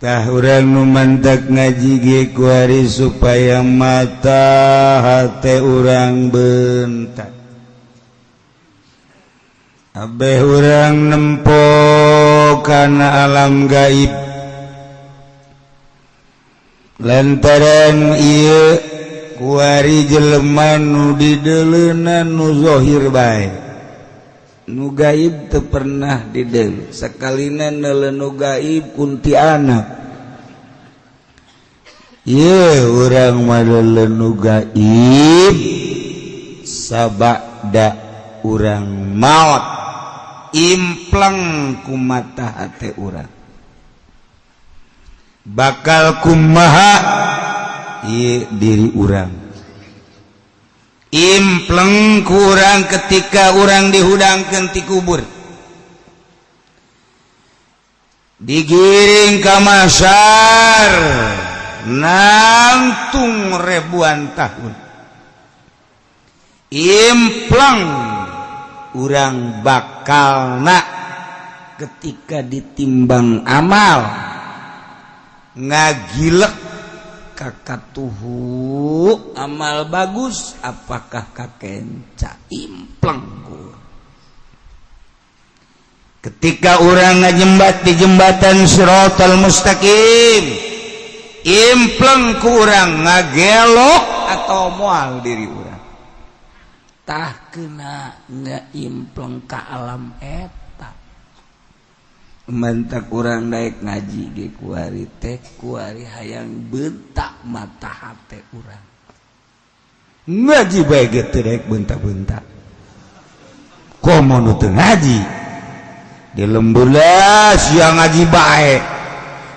Tah, urang nu mantak ngaji ge kuari supaya mata hate urang bentak. Abeh urang nempo kana alam gaib, lantaran ieu kuari jelema nu dideleunan nu zahir bae, nu gaib teu pernah dideuleu. Sakalina neuleu nu gaib kuntianak. Ieu urang mah neuleu nu gaib sabada urang maot, impleng ku mata hate urang bakal kumaha ieu diri urang, impleng ku urang ketika urang dihudangkeun ti kubur, digiring ka mahsyar nangtung ribuan tahun, impleng urang bakalna ketika ditimbang amal, ngagilek kakatuhu amal bagus apakah kakenca. Impleng ku ketika urang ngajembat di jembatan Siratal Mustaqim, impleng ku urang ngagelok atau moal diri urang. Tah, kena ngeimpleng ka alam eta. Mantak urang naik ngaji ge kuari teh kuari hayang bentak mata hate urang. Ngaji bae ge teu daek bentak-bentak, komo nu teu ngaji. Di lembur lah sia ngaji bae,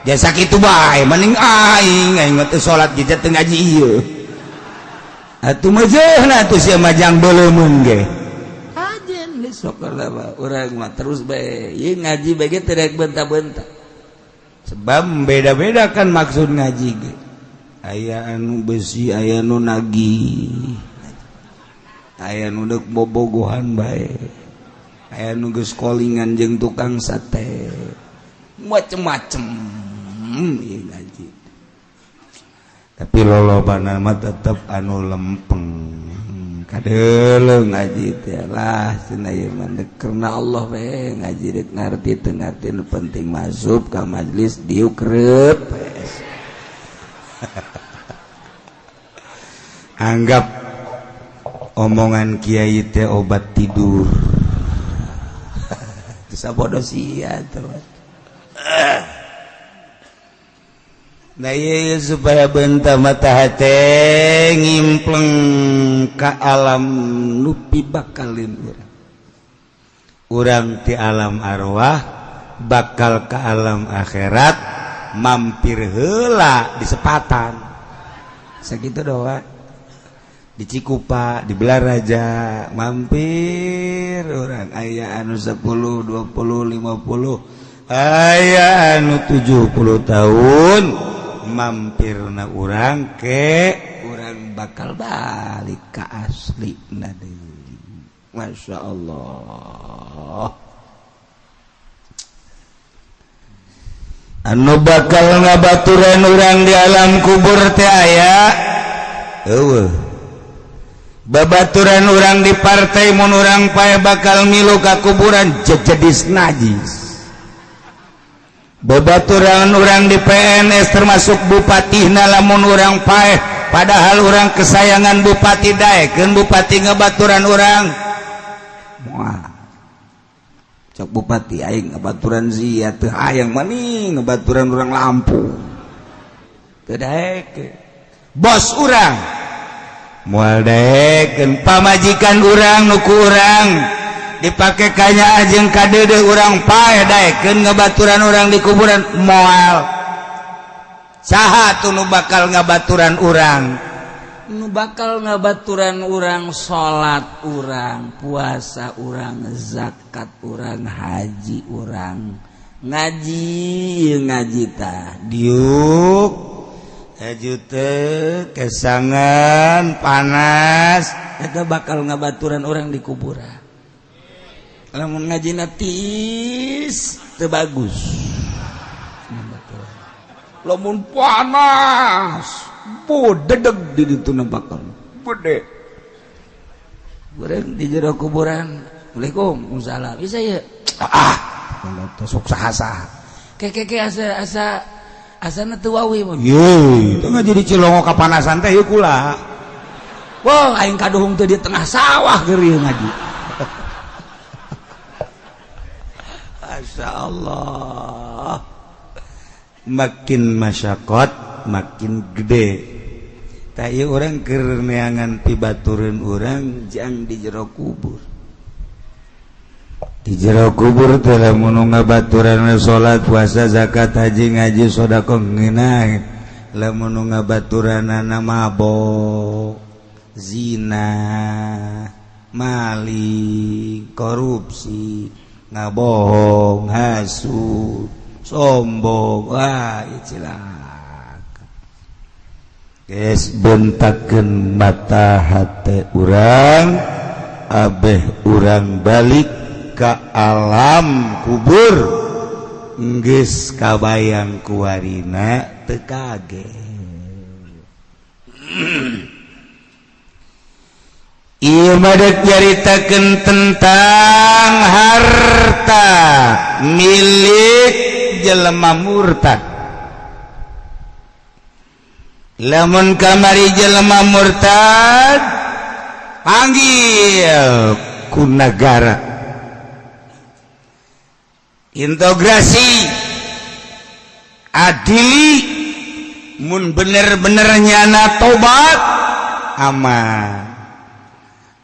jasa kitu bae, mending aing aing mah teu salat ge teu ngaji ieu atuh mah jeuhna atuh sia majang beuleumeun ge. Ajen sok urang mah terus bae ieu ngaji bae ge teu daek bentak-bentak, sebab beda-beda kan maksud ngaji ge. Aya anu besi, aya nu nagih, aya nu deuk bobogohan bae, aya nu geus kolingan jeung tukang sate, macem-macem ieu ngaji. Tapi lolobana mah tetep anu lempeng kadeuleu ngaji teh lah cenah, ieu mah karena Allah we ngaji, rek ngarti teu ngarti nu penting masuk ka majelis, diuk reup. Anggap omongan kiai teh obat tidur. Sabodo sia tuh. Nah, iya, supaya benta mata hate ngimpleng ka alam nupi bakalin urang. Urang ti alam arwah bakal ke alam akhirat, mampir heula di sepatan segitu doa, di Cikupa, di Balaraja mampir urang. Aya anu 10, 20, 50, aya anu 70 tahun mampirna urang ke urang bakal balik ke asli deui. Masya Allah, anu bakal ngabaturan urang di alam kubur teh aya eueuh. Babaturan urang di partai, mun urang paeh bakal milu ka kuburan, jejedis najis. Babaturan urang di PNS, termasuk bupati, lamun urang paeh, padahal urang kesayangan bupati, daekeun bupati ngebaturan urang? Moal. Cok bupati, aing ngebaturan sia teu hayang maning ngebaturan urang Lampung, teu daekeun. Bos urang moal daekeun, pamajikan urang nu ku urang dipake kanya jeung kadeudeung urang paeh daekeun ngebaturan urang di kuburan? Moal. Saha tuh nu bakal ngabaturan urang? Nu bakal ngabaturan urang salat urang, puasa urang, zakat urang, haji urang, ngaji ngaji tah diuk haju teh kesangan panas, eta bakal ngabaturan urang di kuburan. Lamun ngaji tiis teu bagus. Lamun panas, bodedeg di ditu bakal. Gede. Goreng di jero kuburan. Assalamualaikum, salam. Bisa ya? Ah, sok saha-saha. Keke asa asa asana teu wawi mah. Ye, teu ngaji di Cilongo kapanasan teh ieu kula. Wah, aing kaduhung teh di tengah sawah keur ieu ngaji. Masya Allah. Makin masyakot makin gede. Tak ieu urang keur neangan pibatureun urang jang di jero kubur. Di jero kubur teh lamun ngabaturan salat, puasa, zakat, haji, ngaji, sedekah ngeunah. Lamun ngabaturanana mabok, zina, maling, korupsi, ngabohong, hasud, sombong, wah cilaka. Geus bentakeun mata hate urang, abeh urang balik ka alam kubur, geus kabayang kuarina teu kaget. Ieu mah deuk nyaritakeun tentang harta milik jelema murtad. Lamun kamari jelema murtad panggil ku nagara, integrasi, adili, mun bener-bener nyana tobat aman.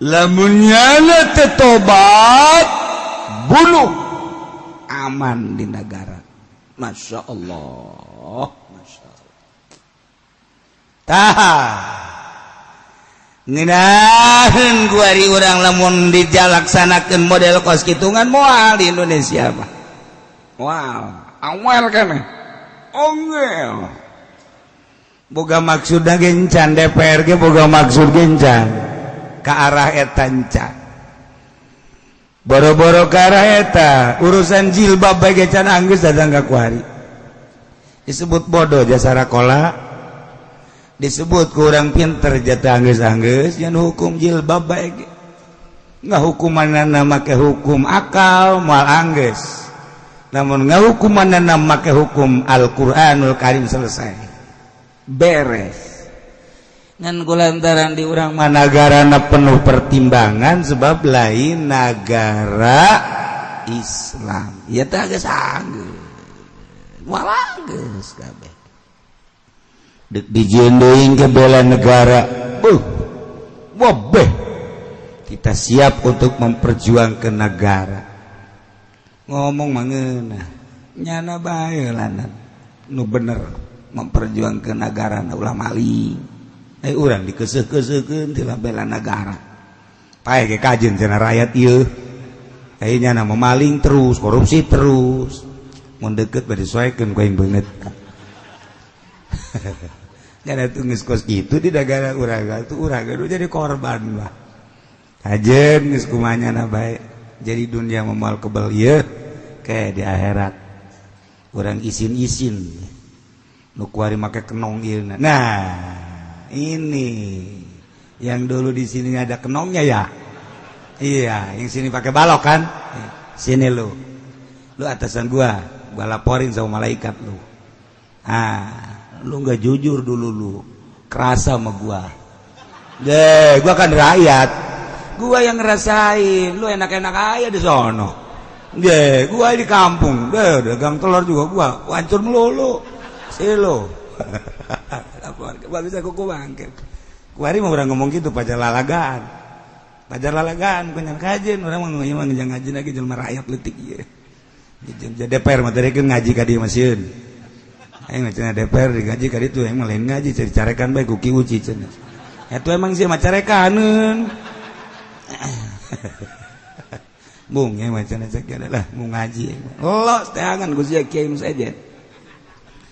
Lamun nyana teu tobat bunuh, aman di negara. Masya Allah, Masya Allah. Tah ngeunaheun kuari urang lamun dijalaksanakeun model kos kitungan moal di Indonesia mah. Moal, awal keneh. Ongel. Boga maksudna gencan DPR ge boga maksud gencan ka arah eta encan. Boro-boro ka arah eta urusan jilbab bae ge can anggeus datang ka kuari. Disebut bodoh jasara kola, disebut kurang pinter jatah anggeus-anggeus yang hukum jilbab bae ge. Ngahukumanana make hukum akal moal anggeus. Namun ngahukumanana make hukum Al-Qur'anul Karim selesai. Beres. Ngan kulantaran di urang mah nagarana penuh pertimbangan sebab lain nagara Islam. Ya teh geus anggeus. Moal anggeus kabeh. Deuk dijieun deui ke bela negara. Buh. Wabeh. Kita siap untuk memperjuangkan negara. Ngomong mah ngeunah. Nyana bae lanan. Nu bener memperjuangkan negara na ulah maling. Urang dikeseh-kesehkeun ti bela negara. Paeh ge kajeun cenah rakyat ieu. Kayaknya nama maling terus, korupsi terus. Mun deket bari disesuaikeun ku aing beungeut. Nyana tuh geus kos kitu di negara urang tuh urang jadi korban lah. Kajeun geus kumaha nyana bae. Jadi dunia moal kebel ieu kayak di akhirat. Urang isin-isin. Nu kuari make kenong ieu. Nah, ini yang dulu di sini ada kenongnya ya. Iya, yang sini pakai balok kan? Sini lu. Lu atasan gua laporin sama malaikat lu. Ah, lu nggak jujur dulu lu. Kerasa sama gua. Deh, gua kan rakyat. Gua yang ngerasain, lu enak-enak aja di sono. Deh, gua di kampung. Deh, dagang telur juga gua, hancur melulu. Sini lu. Lapor, gua bisa kuku bangkit. Kuari mah urang ngomong gitu pajar lalagaan. Pajar lalagaan kunyang kajen urang mah ngomong ngejang ngaji lagi jelema rakyat leutik ieu. Jadi DPR mah tadi ngaji ka dieu masieun. Aing mah cenah DPR digaji ka ditu aing mah lain ngaji cari carekan bae ku Ki Uci cenah. Eta emang sih mah carekaneun. Bung ya mah cenah cek lah mau ngaji. Lo teangan ku sia kiai nu sejen.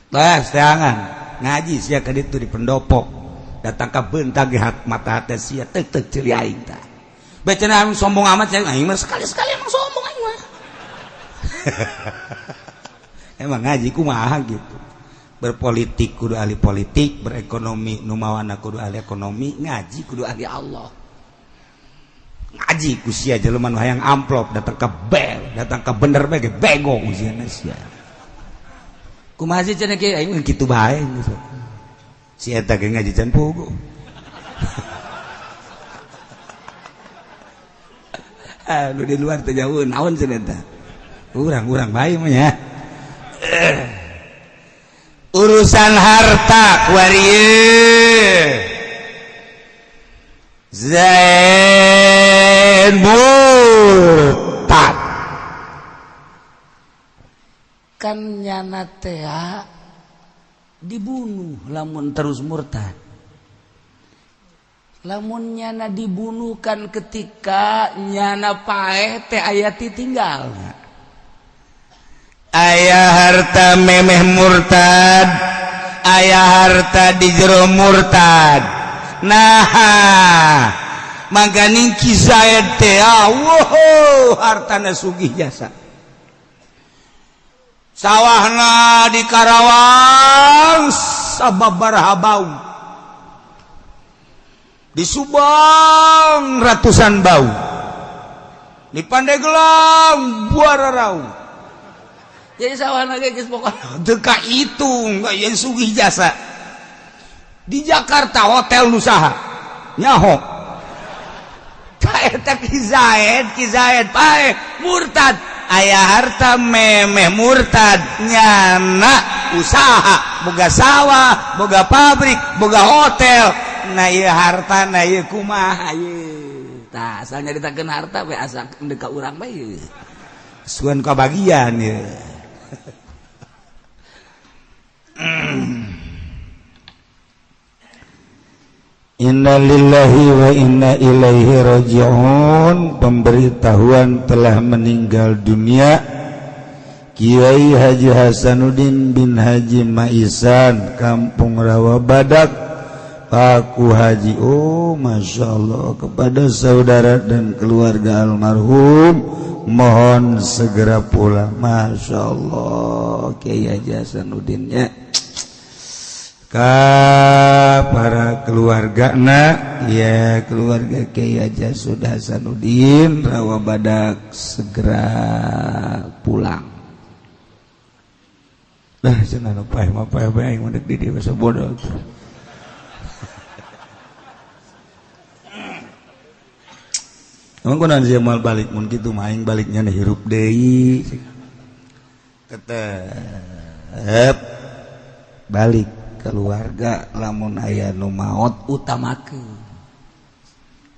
Tah teangan ngaji sia ka ditu di pendopo. Datang ka beunta ge mata hate sia teuk-teuk ceuli aing tah. Bae cenah sombong amat cenah aing mah sekali-sekali emang sombong aing mah. Emang ngaji kumaha gitu. Berpolitik kudu ahli politik, berekonomi nu mawana kudu ahli ekonomi, ngaji kudu ahli Allah. Ngaji ku sia jelema nu hayang amplop datang ke bel, datang ke bener bae ge bego sia sia. Kumaha sih cenah kieu aing kitu bae geus. Si eta ge ngaji can pugu. Aduh di luar teh jauh naon cenah eta. Urang-urang bae mah nya. Urusan harta kuari Zaid murtad kan nyana teh dibunuh lamun terus murtad. Lamun nyana dibunuh kan ketika nyana paeh teh aya tinggal. Aya harta memeh murtad, aya harta di jero murtad. Nah, mangkaning Ki Zaid teh wow, hartana sugih jasa. Sawahna di Karawang sababaraha bau. Di Subang ratusan bau. Di Pandeglang buararau. Jadi sawahna ge geus pokona teu kahitung aya sugih jasa. Di Jakarta hotel nu saha? Nyaho. Ka eta Ki Zaid pae murtad. Aya harta memeh murtad nyana usaha, boga sawah, boga pabrik, boga hotel. Nah ieu hartana ieu kumaha ieu? Tah asal nyaritakeun harta we asa deuk ka urang bae ieu. Sugan kabagian ieu. Innalillahi wa inna ilaihi raji'un. Pemberitahuan telah meninggal dunia Kiai Haji Hasanuddin bin Haji Maisan, Kampung Rawa Badak, Paku Haji. Oh, Masya Allah. Kepada saudara dan keluarga almarhum mohon segera pulang. Masya Allah Kiai Haji Hasanuddin ya. Ka para keluarga na ya, keluarga Kiai Haji Sudah Hasanuddin Rawa Badak segera pulang. Lah cenah nu paeh mah paeh bae aing mah di dieu basa bodoh. Emang kunaon sia moal balik mun kitu mah aing baliknya hirup deui. Tetep balik keluarga lamun aya nu maot utamakeun.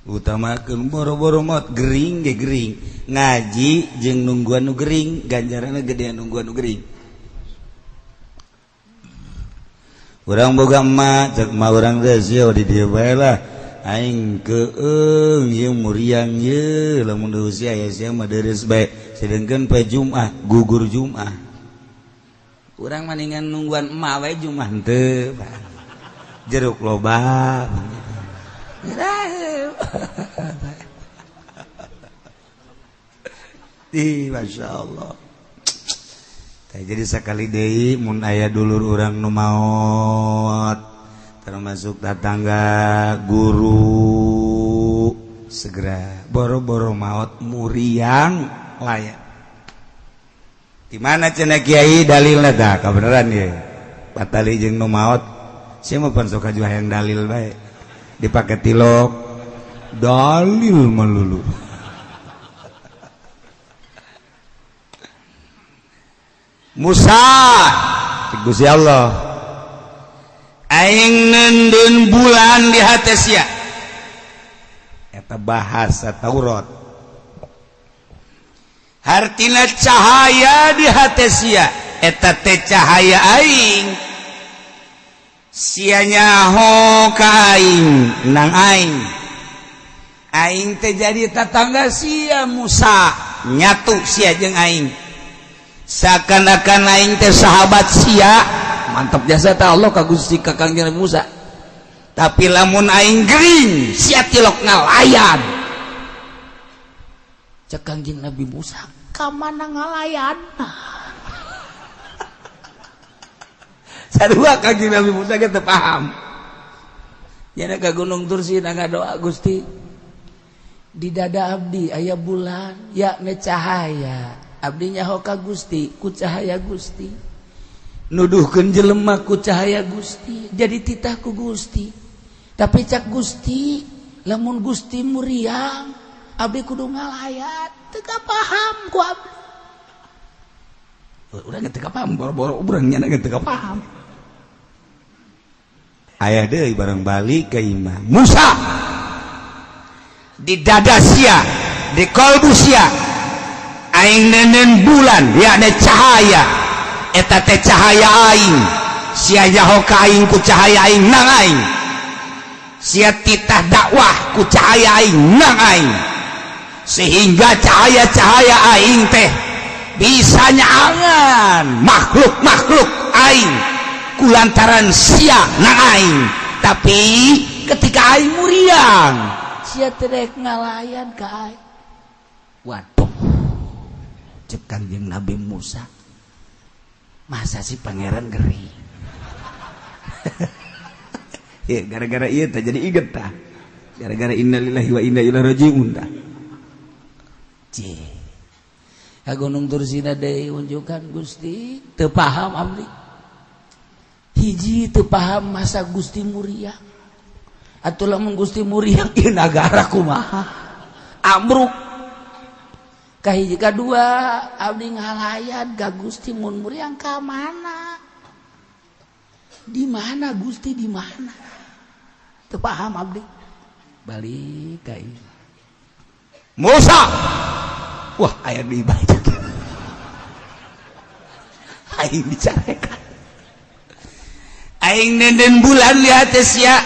Utamakeun boro-boro maot gering ge gering. Ngaji jeung nungguan nu gering ganjaranna gedean nungguan nu gering. Urang boga emak cek mah urang teh sia di dieu bae lah. Aing keung ieu muriang ieu lamun usia aya sia mah deures bae. Sedengkeun poe Jumat gugur Jumat. Urang maningan nungguan emak wae Jumat henteu. Jeruk loba. Ih, Masya Allah. Jadi sekali deui mun aya dulur urang nu maot termasuk tetangga guru segera boro-boro maot muriang layak. Di mana cenah kiai dalilna tah kabeneran ye. Patali jeung nu maot sia mah pan sok aju hayang dalil bae. Dipake tilok dalil melulu. Musa Gusti Allah aing nendun bulan di hate sia. Eta bahasa Taurat. Hartina cahaya di hate sia, eta teh cahaya aing. Sia nyaho ka aing nang aing. Aing teh jadi tetangga sia Musa, nyatu sia jeung aing. Seakan-akan aing teh sahabat sia, mantap jasa ta Allah ka Gusti ka Kangjeng Musa. Tapi lamun aing gering, sia tilok ngalayan. Cek Kangjeng Nabi Musa, ka mana ngalayan? Sarua Kanjeng Nabi Musa ge teu paham. Nyana ka Gunung Tursina ngadoa, "Gusti, di dada abdi aya bulan, yakni cahaya. Abdi nyaho ka Gusti ku cahaya Gusti, nuduhkeun jelema ku cahaya Gusti, jadi titah ku Gusti. Tapi cak Gusti, lamun Gusti muriang, abdi kudu ngalayat. Teu paham ku abdi." Urang teu paham, boro-boro urang nyana teu paham. Aya deui barang balik ke imah, "Musa, di dada sia, di kolbu sia, aing nenen bulan, yakni cahaya. Eta teh cahaya aing. Sia nyaho ka aing ku cahaya aing, nang aing. Sia titah dakwah ku cahaya aing, nang aing, sehingga cahaya-cahaya aing teh bisa nyaangan makhluk-makhluk aing kulantaran sia nang aing. Tapi ketika aing muriang, sia teu ngalayan ka aing." Waduh, cek Kanjeng Nabi Musa, masa si pangeran gering ya? Gara-gara iya tak jadi inget tah, gara-gara innalillahi wa inna ilaihi rajiun tah. Cih. Ka Gunung Tursina deui, unjukan, "Gusti, teu paham abdi. Hiji, teu paham masa Gusti muriang. Atuh lamun Gusti muriang, ieu nagara kumaha? Ambruk." Kahiji, kadua, abdi ngalayan ka Gusti mun muriang ka mana? Di mana Gusti, di mana? Teu paham abdi." Balik ka ieu. "Musa, wah, aya dibaca aing dicarekan. Aing nenden bulan lihat sia,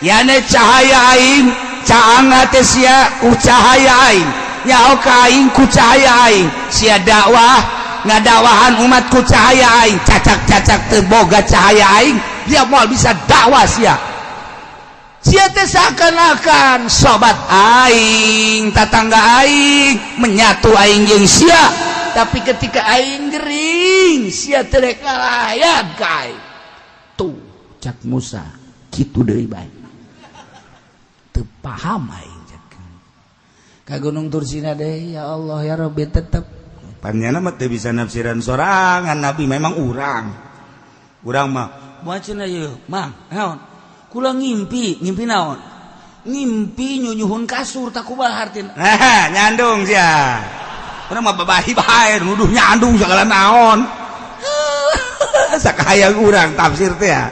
yane cahaya aing. Caang teh sia ku cahaya aing, nyaho ka aing ku cahaya aing. Sia dakwah, ngadakwahan umat ku cahaya aing. Cacak-cacak teu boga cahaya aing, dia moal bisa dakwah sia. Sia teh seakan-akan sobat aing, tatangga aing, menyatu aing jeung sia. Tapi ketika aing gering, sia teu rek ngalayan ka aing." Tuh, cak Musa kitu deui bae, teu paham aing. Cak ka Gunung Tursina deui, "Ya Allah, ya Rabbi," tetep panyana mah teu bisa nafsiran sorangan. Nabi memang urang, urang mah moal cenah ieu, "Mang, naon?" "Kula ngimpi." "Ngimpi naon?" "Ngimpi nyunyuhun kasur." Tak kumaha hartina? Nah, nyandung sia. Urang mah babahi bae, nuduh nyandung segala naon. Sakahayang urang tafsir teh ya.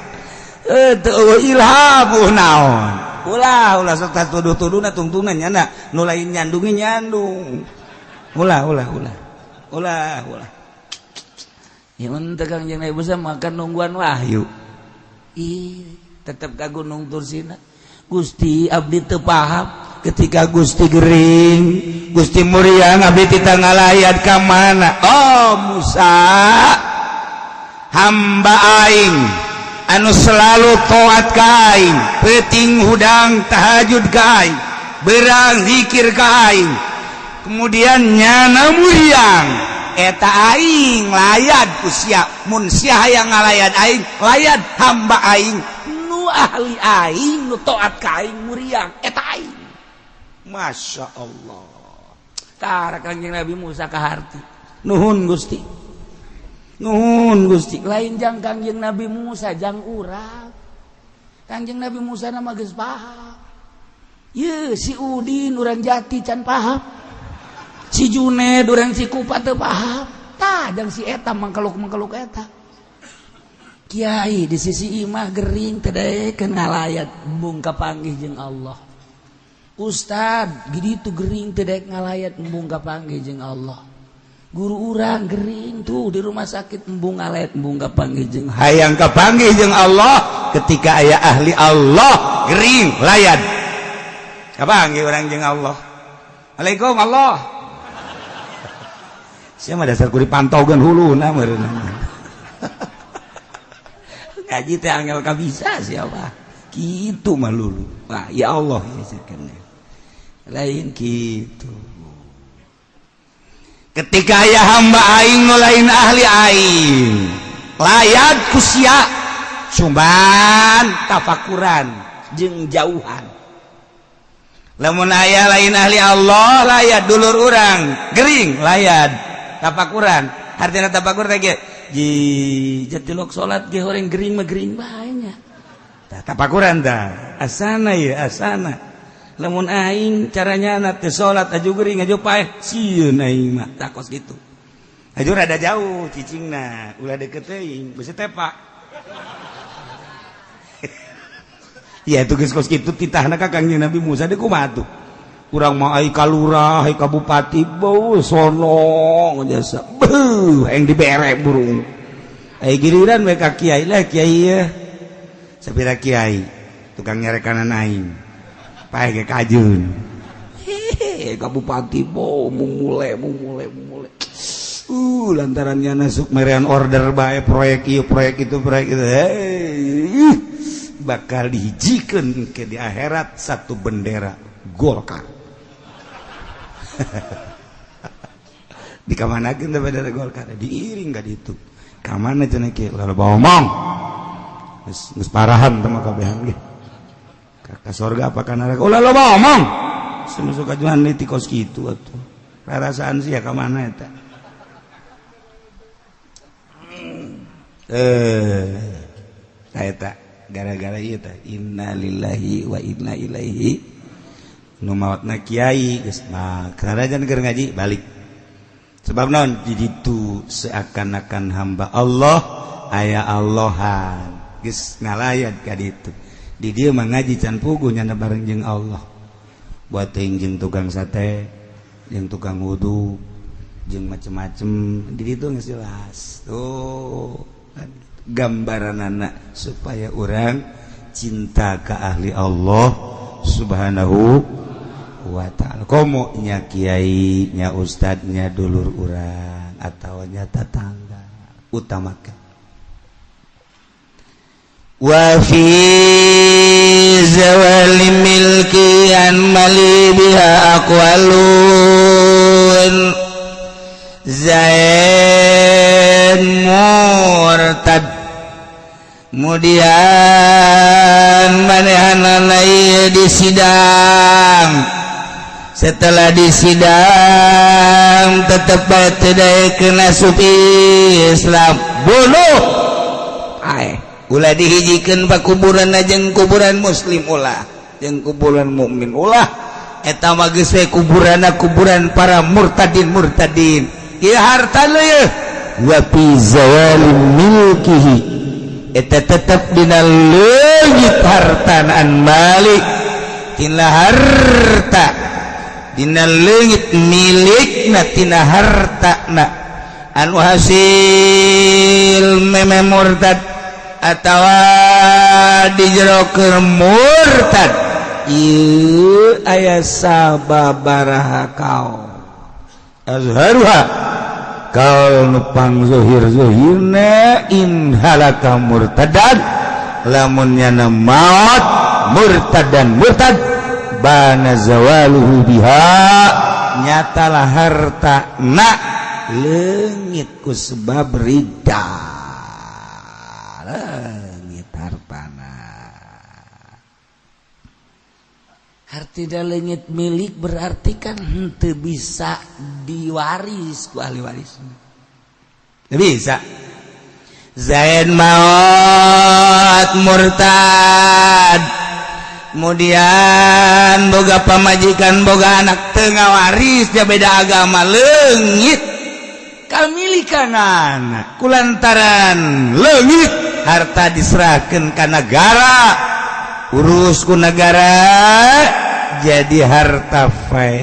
Eh, teu ilham naon. Ulah, ulah sok tuduh-tuduhna tungtungan nyana nu lain nyandungi nyandung. Ulah, ulah, ulah. Ulah, ulah. Ya mun teh Kangjeng Nabi Musa makan nungguan wahyu. Ih, tetep ka Gunung Tursina. "Gusti, abdi teu paham. Ketika Gusti gering, Gusti muriang, abdi tita ngalayan ka mana?" "Oh Musa, hamba aing anu selalu taat ka aing, peuting hudang tahajud ka aing, berang zikir ka aing, kemudian nyana muriang, eta aing layad ku sia. Mun sia hayang ngalayad aing, layad hamba aing nu ahli aing, nu taat ka aing muriang, eta aing." Masya Allah. Tara Kanjeng Nabi Musa kaharti, "Nuhun Gusti, nuhun Gusti." Lain jang Kangjeng Nabi Musa, jang urang. Kangjeng Nabi Musa nama geus paham. Ye, si Udin urang Jati can paham, si Juned urang Cikupa teu paham. Tah, jang si eta mangkeluk-mangkeluk eta. Kiai di sisi imah gering, teu daekeun ngalayat, embung kapanggih jeung Allah. Ustad gitu gering, teu daek ngalayat, embung kapanggih jeung Allah. Guru urang gering tuh di rumah sakit, embung ngalayat, embung kapanggih jeung hayang kapanggih jeung Allah. Ketika aya ahli Allah gering, layat, kapanggih urang jeung Allah. Assalamualaikum Allah. Siapa dasar ku dipantaukeun huluna meureun. Ngaji teh angel ka bisa siapa kitu mah lulu. Wah, ya Allah ya, lain gitu. Ketika aya hamba aing nu lain ahli aing, layat ku sia. Cuman tafakuran jeung jauhan. Lamun aya lain ahli Allah, layat dulur urang gering, layat tafakuran. Artinya tafakur teh kieu, ji jatilok salat ge horeng gering mah gering bae nya. Tah, tafakuran tah asana ye asana. Lamun aing caranya na teh salat aju gering aju paeh, sieun aing mah. Tah, kos kitu aju rada jauh cicingna, ulah deket teuing, beusi tepak. Ya tugas kos kitu titahna ka Kangjeng Nabi Musa deui, kumaha tuh? Urang mah ai ka lurah, ai ka bupati, beuh sonong jasa. Beuh, hayang dibere burung. Ai giliran we ka kiai lah, kiai ye. Sapira kiai tukang nyarekanan aing. Paeh ge kajun. Hehe, ka bupati bo mumule mumule mumule. Lantarannya masuk merean order bae proyek ieu, proyek itu, proyek itu. Hey, bakal dihijikan ke di akhirat satu bendera Golkar. Di kamanakeun teh bendera Golkar diiring ka ditu. Ka mana cenah kieu? Lalu bawa omong. Geus geus parahan teh mah kabehan ge. Ka sorga apa ka neraka? Ulah loba omong. Semasuk kajuan ti kos kitu atuh. Rarasaan sia ka mana eta? Eta gara-gara ieu teh innalillahi wa inna ilaihi, nu maotna kiai geus mah karajan keur ngaji balik. Sebab naon? Di ditu seakan-akan hamba Allah aya Allahan geus ngalayat ka ditu. Di dieu mah ngaji can puguh nyana bareng jeung Allah. Buat teuing jeung tukang sate, jeung tukang wudu, jeung macem-macem di ditu geus jelas. Tuh gambaran anak supaya orang cinta ke ahli Allah Subhanahu wa ta'ala. Komo nya kiai nya ustadnya dulur urang atau nya tetangga, utamakan. Wa fi zawali milki an mali biha aqwalun. Zain murtad, kemudian manehanana ieu disidang. Setelah disidang tetep bae teu daekeun asup Islam, bunuh ae. Ulah dihijikeun pakuburan jeung kuburan muslim, ulah jeung kuburan mukmin, ulah. Eta mah geus we kuburanna kuburan para murtadin murtadin. Ieu harta ye wa fi zawali milkihi, eta tetep dina leungit hartana, an malik tina harta, dina leungit milikna tina hartana anu hasil meme murtad atawa dijerokeun murtad. Ieu aya sababaraha kaul. Azharuha, kaul nu pangzohir zohirna, in halaka murtadan, lamun nyana maot murtadan murtad, bana zawaluhu biha, nyatalah harta na leungit ku sebab ridda, leungit hartana. Hartina leungit milik berarti kan henteu bisa diwaris ku ahli waris. Teu bisa. Zaid maot murtad, kemudian boga pamajikan, boga anak, teu ngawaris, dia beda agama, leungit kamilikan anak kulantaran leungit harta diserahkan ke negara, urus ku negara jadi harta fe.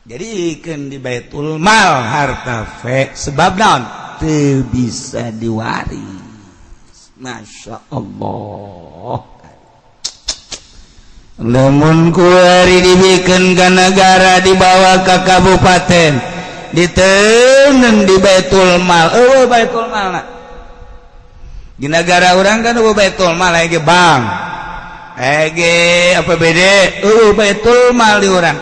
Jadi di Baitul Mal harta fe, sebab naon? Teu bisa diwaris. Masya Allah. Lamun kuari dibikin ke negara, dibawa ke kabupaten, diteundeun di Baitul Mal. Eueuh Baitul Mal na. Di negara urang kan eueuh Baitul Mal, aya ge bank, aya ge APBD, eueuh Baitul Mal di urang.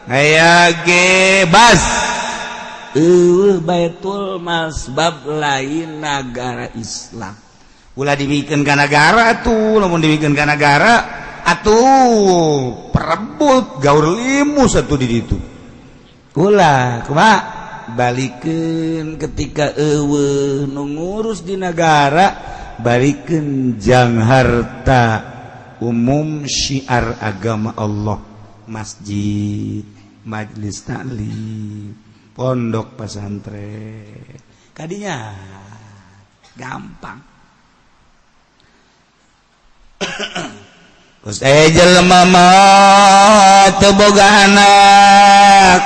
Aya ge bas. Eueuh Baitul Mal sebab lain nagara Islam. Ulah dibikeun ka nagara atuh, lamun dibikeun ka nagara atuh perebut gaur limus atuh di ditu. Ulah kumaha balikeun ketika eueuh nu ngurus di nagara, balikeun jang harta umum syiar agama Allah, masjid, majlis taklim, pondok pesantren. Kadinya gampang. Terus jelema mah teu boga anak,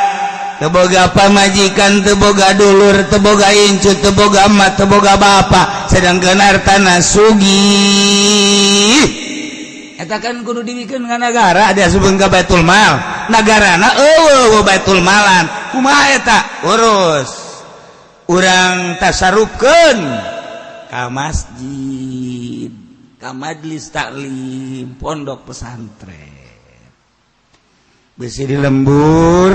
teu boga pamajikan, teu boga dulur, teu boga incu, teu boga emak, teu boga bapa, sedangkan hartana sugih. Eta kan kudu dibikeun ka nagara, diasupkeun ka Baitul Mal. Nagarana eueuh Baitul Malan. Kumaha eta? Urus. Urang tasarrufkeun ka masjid, ka majlis taklim, pondok pesantren. Besi di lembur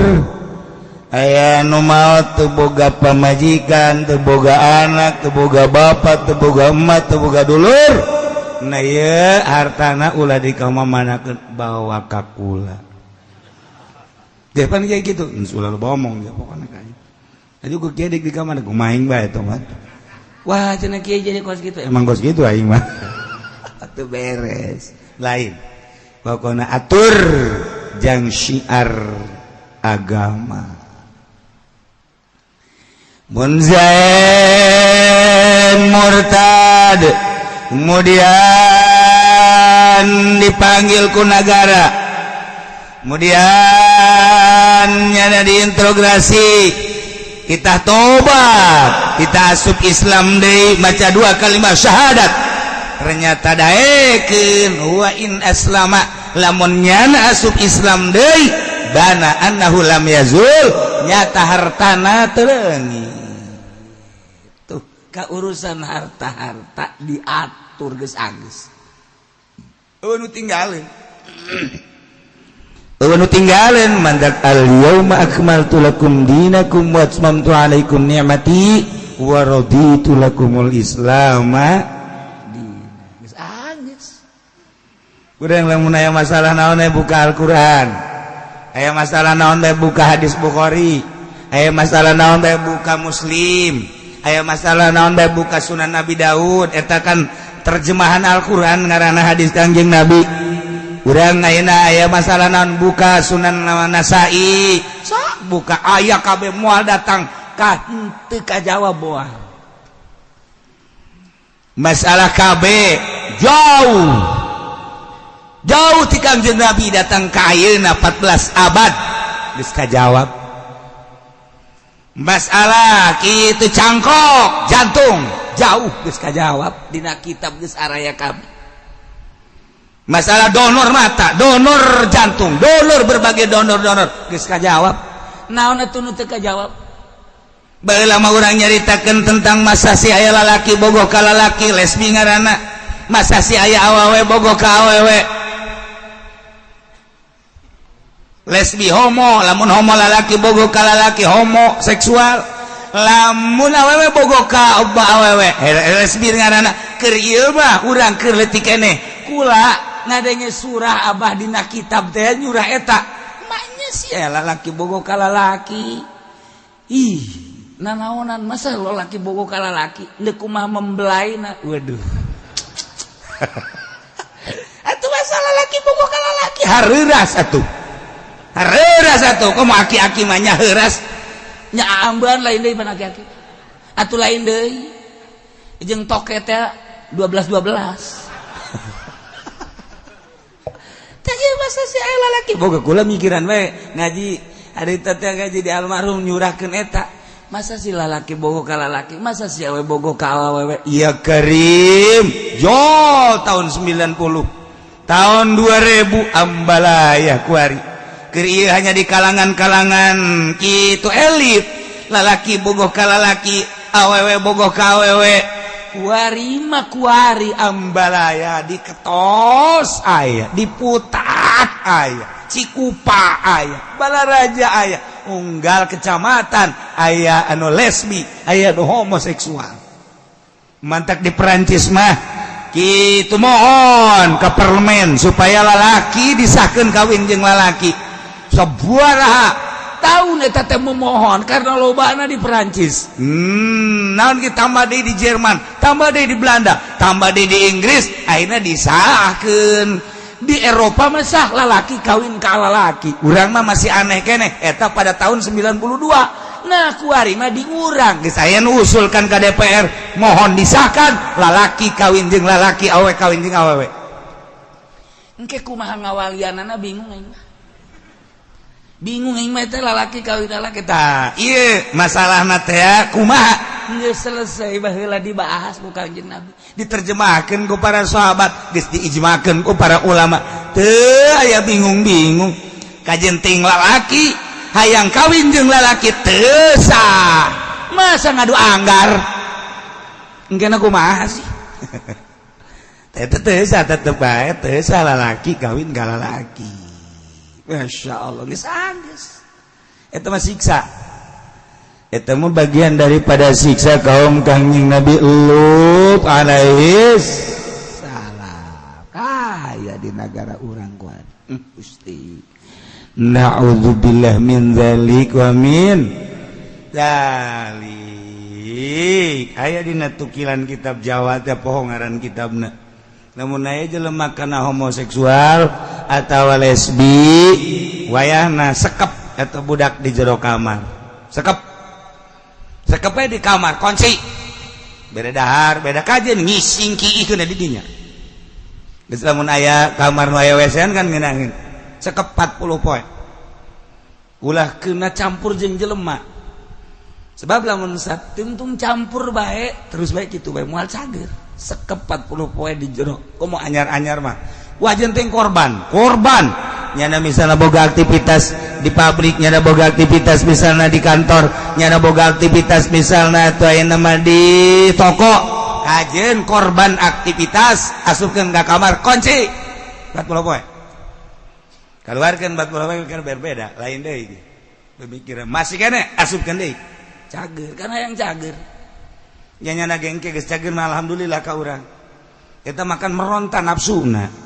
aya nu maot teu boga pamajikan, teu boga anak, teu boga bapa, teu boga emak, teu boga dulur. Nah ieu hartana ulah dikamamanakeun, bawa ka kula. Dia pan kayak gitu, ulah loba omong ya pokona ka. Aju ku kieu di kamana kumaha bae eta mah. Wah cenah kieu jadi kos kitu, emang kos kitu aing mah. Atuh beres. Lain. Pokona atur jang syiar agama. Mun zain murtad kemudian dipanggil ku nagara, kemudian nyana diinterogasi, kita tobat, kita asup Islam deui, maca dua kalimat syahadat, ternyata daekeun wa in aslama, lamun nyana asup Islam deui bana annahu lam yazul, nyata hartana teu leungit. Tuh keurusan harta-harta diatur geus anggeus. Eueuh nu tinggalin. Eueuh nu tinggalin mandak al yauma akmaltu lakum dinakum wa atmamtu alaikum ni'mati wa raditu lakumul islama geus anggeus. Urang lamun aya masalah naon we buka Al-Qur'an. Aya masalah naon we buka hadis Bukhari. Aya masalah naon we buka Muslim. Aya masalah naon bae buka Sunan Nabi Daud, eta kan terjemahan Al-Qur'an ngaranna hadis Kangjeng Nabi. Urang ayeuna aya masalah naon buka Sunan Nasai, sok buka aya kabeh moal datang ka henteu kajawab moal. Masalah KB jauh. Jauh ti Kangjeng Nabi datang ka ayeuna 14 abad geus kajawab. Masalah kitu cangkok jantung jauh geus kajawab dina kitab geus araya kabeh. Masalah donor mata, donor jantung, donor berbagai donor-donor geus kajawab. Naon atuh nu teu kajawab? Baheula mah urang nyaritakeun tentang masa si aya lalaki bogoh ka lalaki, lesbi ngaranna. Masa si aya awewe bogoh ka awewe, lesbi homo. Lamun homo lalaki bogoh ka lalaki homo seksual, lamun awewe bogoh ka awewe lesbi ngaranna. Keur ieu mah urang keur leutik keneh kula ngadenge surah abah dina kitab teh nyurah eta maknya si lalaki bogoh ka lalaki. Ih nanaonan masa lalaki bogoh ka lalaki deuk kumaha membelaina. Waduh. Atuh masalah lalaki bogoh ka lalaki hareuras atuh. Hareuras atuh komo aki-aki mah nya heuras. Nya ambean lain deui pan aki-aki. Atuh lain deui. Jeung toke teh 12 12. Tah ieu masa si aya lalaki boga kula mikiran we ngaji ari teh ngaji di almarhum nyurahkeun eta. Masa si lalaki bogo ka lalaki, masa si awe bogo ka awewe. Ya Karim, jo tahun 90, tahun 2000 ambalaya kuari. Keur ieu hanya di kalangan-kalangan kitu elit, lalaki bogoh ka lalaki, awewe bogoh ka awewe. Kuari mah kuari ambalaya diketos aya, diputat aya, Cikupa aya, Balaraja aya. Unggal kecamatan aya anu lesbi, aya anu homoseksual. Mantak di Perancis mah gitu, mohon ke parlemen supaya lalaki disahkan kawin jeung lalaki. Sebuah Tahun eta teh memohon karena lobana di Perancis. Naon kita, tambah deui di Jerman, tambah deui di Belanda, tambah deui di Inggris, akhirnya disahkan Di Eropa mah sah lalaki kawin ka lalaki. Urang mah masih aneh keneh. Eta pada tahun 92. Nah, kuari mah di urang geus aya nu usulkan ke DPR, mohon disahkan lalaki kawin jeung lalaki, awewe kawin jeung awewe. Engke kumaha ngawalianana, bingung aing mah. Bingung aing mah teh, lalaki kawin lalaki. Tah, ieu masalahna teh kumaha? Geus selesai baheula dibahas ku Kanjeng Nabi. Diterjemahkan ku para sahabat, geus diijmakeun ku para ulama, teu aya bingung-bingung. Kajenting lalaki hayang kawin jeung lalaki teu sah. Masa ngadu anggar engkena kumaha sih? Teh teu sah, tetep bae teu sah lalaki kawin ka lalaki. Masya Allah, geus geus eta mah siksa. Eta mah bagian daripada siksa kaum Kangjeng Nabi Lut alaihi salam. Kaya di negara urang kuat. Gusti. Na'udzubillah min dzalik wa min dzalik. Aya dina tukilan kitab Jawa teh, poho ngaran kitabna. Namun aya jelema kana homoseksual atau lesbi, wayahna sekep atau budak di jero kamar. Sekep sekepnya di kamar, kunci, beda dahar, beda kajian, ngising ki itu di dinya. Geus lamun aya kamar nu aya WC kan ngeunaheun. Sekep 40 poe, ulah kena campur jeung jelema, sebab lamun satuntung campur bae terus bae kitu bae moal cager. Sekep 40 poe di jero. Komo anyar-anyar mah wajen teh korban korban. Nyana misalnya boga aktivitas di pabrik, nyana boga aktivitas misalnya di kantor, nyana boga aktivitas misalnya atau aya nama di toko, kajen korban aktivitas asupkeun ka kamar, kunci 40 poe, keluarkan 40 poe kan berbeda, lain deui pemikiran, masih kene asupkeun deui, cager karena yang cager. Nya nyana gengke geus cager mah alhamdulillah ka urang. Kita makan meronta nafsuna.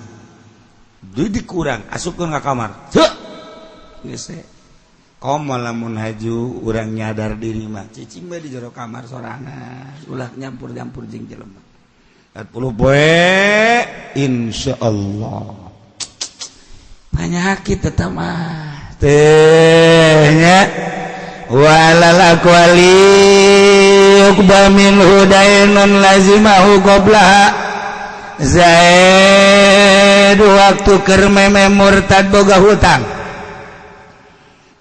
Duit dikurang, asupkeun ka kamar. Heuh. Geus komo lamun haju urang nyadar diri mah cicing bae di jero kamar sorangan, ulah nyampur-nyampur jeung jelema 40 poe, insyaallah penyakit tetap mah teh nya. Walal aqwali yuqda minhu dainun lazimahu qablaha. Zaid waktu keur meme murtad boga hutang.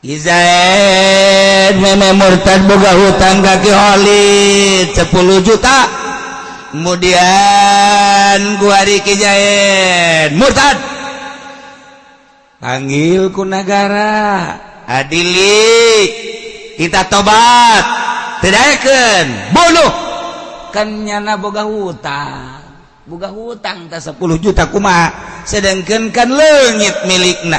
Zaid meme murtad boga hutang ka Ki Khalid 10 juta. Kemudian kuari Ki Zaid murtad, panggil ku negara, adili, kita tobat, tidak bunuh. Kan nyana boga hutang, boga hutang ta 10 juta kumaha, sedangkan kan leungit milikna.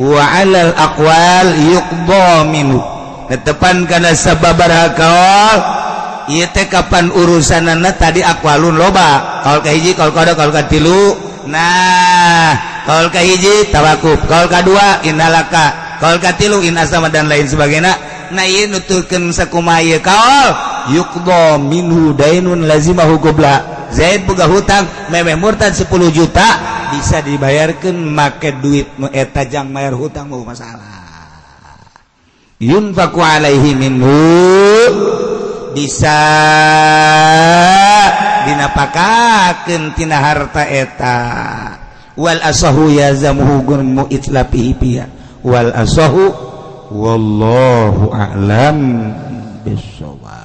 Wa alal aqwal yuqda minhu, netepan kana sababaraha kaul ieu teh kapan urusanana. Tadi aqwalun loba, kaul kahiji, kaul kadua, kaul katilu. Nah, kaul kahiji tawakuf, kaul kadua inalaka, kaul katilu in asama, dan lain sebagainya. Nah, ieu nuturkeun sakumaha ieu kaul, yuqda minhu dainun lazimahu qabla. Zaid boga hutang memeh murtad 10 juta, bisa dibayarkan make duit nu eta jang bayar hutang, mau masalah. Yunfaku alaihi minhu, bisa dinapakakeun tina harta eta. Wal asahu yazamuhu gunmu itlafihi biha. Wal asahu, wallahu a'lam bissawab.